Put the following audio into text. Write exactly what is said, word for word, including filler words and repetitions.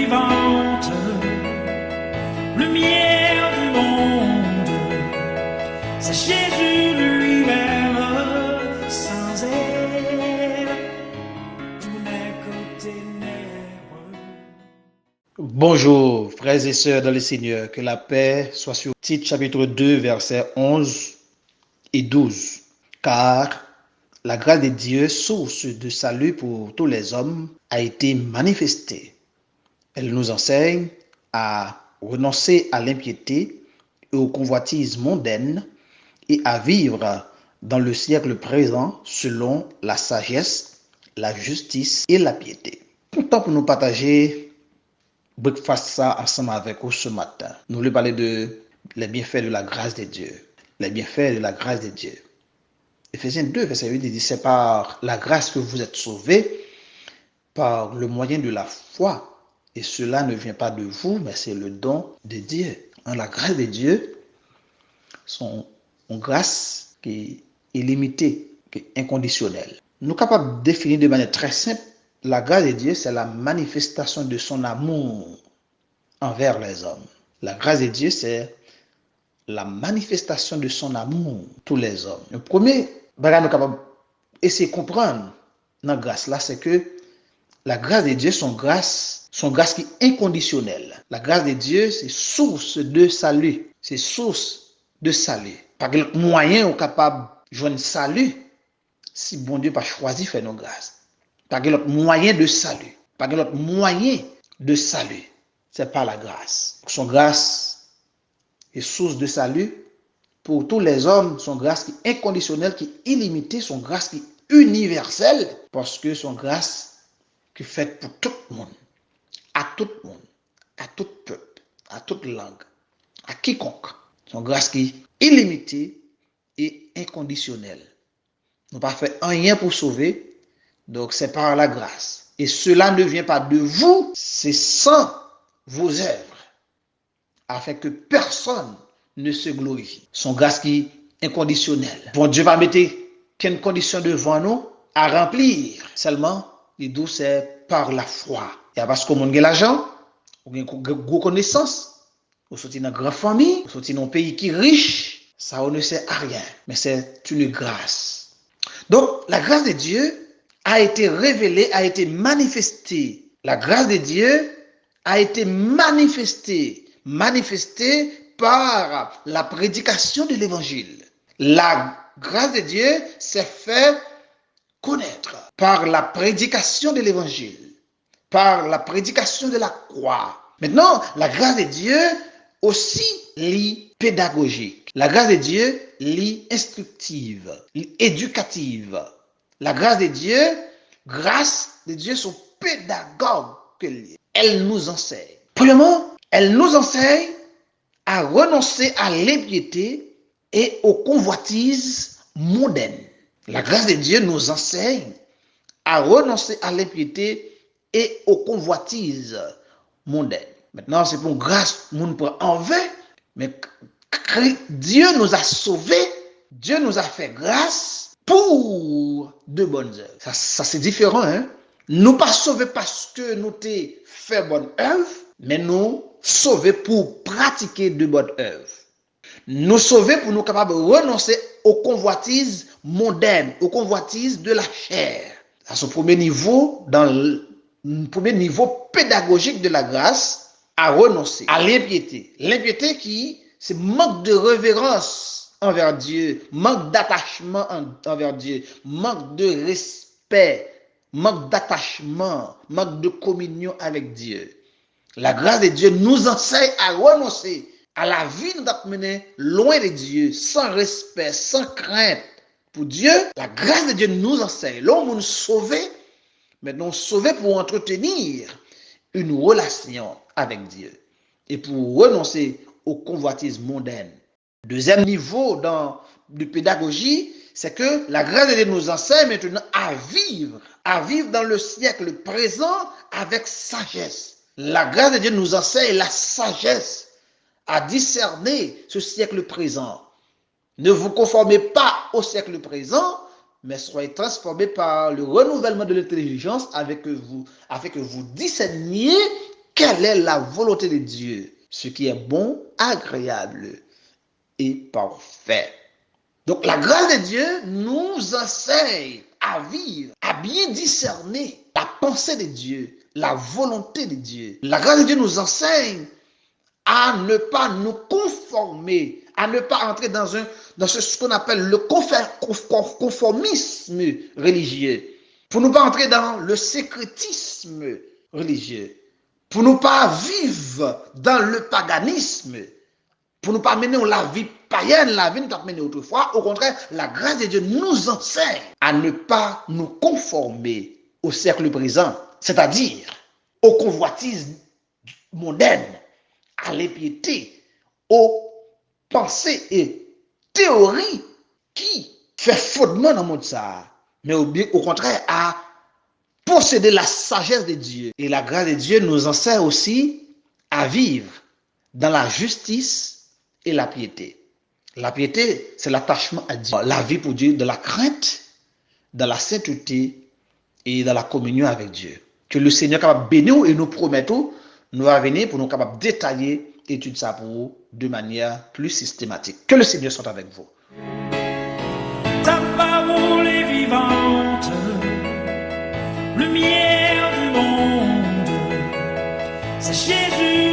Vivante, lumière du monde, c'est Jésus lui-même, sans elle, tout n'est que ténèbres. Bonjour, frères et sœurs dans le Seigneur, que la paix soit sur Tite chapitre deux, versets onze et douze. Car la grâce de Dieu, source de salut pour tous les hommes, a été manifestée. Elle nous enseigne à renoncer à l'impiété et aux convoitises mondaines et à vivre dans le siècle présent selon la sagesse, la justice et la piété. Kontan pou nou pataje breakfast sa ansanm avèk ou ce matin. Nou vle pale de les bienfaits de la grâce de Dieu. Les bienfaits de la grâce de Dieu. Éphésiens deux, verset huit, il dit, c'est par la grâce que vous êtes sauvés, par le moyen de la foi, et cela ne vient pas de vous, mais c'est le don de Dieu. An la grâce de Dieu, se yon gras ki ilimite, ki enkondisyonèl. Nou kapab defini de manyè trè senp, la grâce de Dieu, c'est la manifestation de son amour envers les hommes. La grâce de Dieu, c'est la manifestation de son amour tous les hommes. Yon premye bagay nou kapab eseye konprann nan gras la, se ke la grâce de Dieu se yon gras, se yon gras ki enkondisyonèl. La grâce de Dieu, c'est source de salut. C'est source de salut. Pa gen lòt mwayen ou kapab jwenn sali si Bondye pa chwazi fè nou gras. Pa gen lòt mwayen de sali. Pa gen lòt mwayen de sali. C'est par la grâce. Se yon gras e source de salut pour tous les hommes, se yon gras ki enkondisyonèl, ki ilimite, se yon gras ki inivèsèl, paske se yon gras ki fèt pou tout moun, a tout moun, a tout pèp, a tout lang, a kikonk. Se yon gras ki ilimite e enkondisyonèl. Nou pa fè anyen pou sove, donc c'est par la grâce. Et cela ne vient pas de vous, c'est sans vos œuvres, afin que personne ne se glorifie. Se yon gras ki enkondisyonèl. Bondye pa mete kenn kondisyon devan nou à remplir. Sèlman, li di w se par la foi. E a paske moun gen lajan, ou gen gwo, gwo konesans, ou soti nan gran fanmi, ou soti nan yon peyi ki rich, ça ne sert à rien, mais c'est une grâce. Donc, la grâce de Dieu a été révélée, a été manifestée. La grâce de Dieu a été manifestée, manifestée par la prédication de l'évangile. La grâce de Dieu s'est fait connaître par la prédication de l'évangile, par la prédication de la croix. Maintenant, la grâce de Dieu aussi li pédagogique. La grâce de Dieu li instructive, li éducative. La grâce de Dieu, grâce de Dieu, se yon pédagogue ke li ye. Elle nous enseigne. Premièrement, elle nous enseigne à renoncer à l'impiété et aux convoitises mondaines. La grâce de Dieu nous enseigne à renoncer à l'impiété et aux convoitises mondaines. Maintenant, se pou yon gras moun pran an ven, men Dieu nous a sauvés, Dieu nous a fait grâce pour de bonnes œuvres. Sa, sa se diferan, hein? Nou pa sove paske nou te fè bòn èv, men nou sove pou pratike de bòn èv. Nou sove pou nou kapab renonse aux convoitises mondaines, aux convoitises de la chair. Sa se premye nivo, dans le premye nivo pédagogique de la grâce, à renoncer à l'impiété. L'impiété ki se mank de reverans anvè Dye, mank datachman an, anvè Dye, mank de respè, mank datachman, mank de kominyon avèk Dye. La grâce de Dieu nous enseigne à renoncer à la vie nou t ap mennen lwen de Dye, san respè, san krent pou Dye. La grâce de Dieu nous enseigne. Lè yon moun sove, men nou sove pou antretenir une relation avec Dieu et pour renoncer aux convoitises mondaines. Deuxième niveau dans, de pédagogie, c'est que la grâce de Dieu nous enseigne maintenant à vivre, à vivre dans le siècle présent avec sagesse. La grâce de Dieu nous enseigne la sagesse à discerner ce siècle présent. Ne vous conformez pas au siècle présent, mais soyez transformés par le renouvellement de l'intelligence avec vous, afin que vous discerniez Quelle est la volonté de Dieu? Ce qui est bon, agréable et parfait. Donc, la grâce de Dieu nous enseigne à vivre, à bien discerner la pensée de Dieu, la volonté de Dieu. La grâce de Dieu nous enseigne à ne pas nous conformer, à ne pas entrer dans, un, dans ce, ce qu'on appelle le conformisme religieux, pour ne pas entrer dans le syncrétisme religieux, pour ne pas vivre dans le paganisme, pour ne pas mener la vie païenne, la vie nous a mené autrefois. Au contraire, la grâce de Dieu nous enseigne à ne pas nous conformer au siècle présent, c'est-à-dire aux convoitises mondaines, à l'impiété, aux pensées et théories qui fait fondement dans le monde ça, mais au, au contraire à posséder la sagesse de Dieu. Et la grâce de Dieu nous enseigne aussi à vivre dans la justice et la piété. La piété, c'est l'attachement à Dieu, la vie pour Dieu, dans la crainte, dans la sainteté et dans la communion avec Dieu. Ke le Senyè kapab beni w e nou pwomèt ou, nou va vini pou nou kapab detaye etid sa pou ou de manyè pli sistematik. Ke le Senyè soit avec vous. Ta parole est vivante, lumière du monde. C'est Jésus.